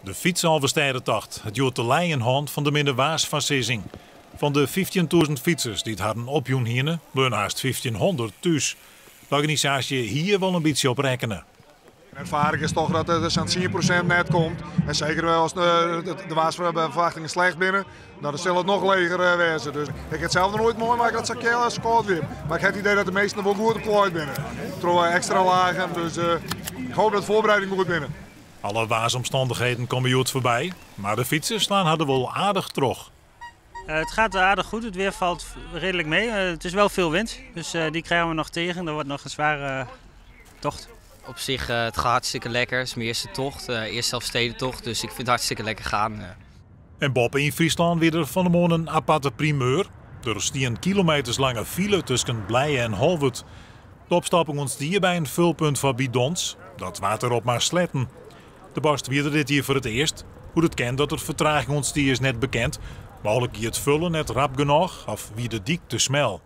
De fytsalvestêdetocht hat hjoed te lijen hân fan de minne waarsfoarsizzing. Fan de 15.000 fytsers dy't harren opjûn hiene, bleaune hast 1500 thús. De organisaasje hie wol in bytsje op rekkene. De erfaring is toch dat der sa'n 10% net komt. En seker as de waarsferwachtingen slecht binne, dan sil it noch leger wêze. Dus ik ha it sels noch noait meimakke dat it sa kjel en sa kâld wie. Mar ik ha it idee dat de minsken der wol goed op klaaid binne. Troch ekstra lagen. Dus ik hoopje dat de foarbereidingen goed binne. Alle waarsomstannichheden komme hjoed foarby, mar de fytsers slaan har der wol aardich troch. Het gaat aardig goed, het weer valt redelijk mee. Het is wel veel wind, dus die krijgen we nog tegen. Dat wordt nog een zware tocht. Op zich, het gaat hartstikke lekker. Het is mijn eerste tocht, eerste Elfstedentocht, dus ik vind het hartstikke lekker gaan. En boppe yn Fryslân wie der fan 'e moarn in aparte primeur. Der stie in kilometerslange file tusken Blije en Holwert. De opstopping ûntstie by in fulpunt foar bidons. Dat waard derop mar sletten. De post wie der dit jier foar it earst. Hoe't it kin dat der fertraging ûntstie is net bekend. Mooglik gie it fullen net rap genôch of wie de dyk te smel.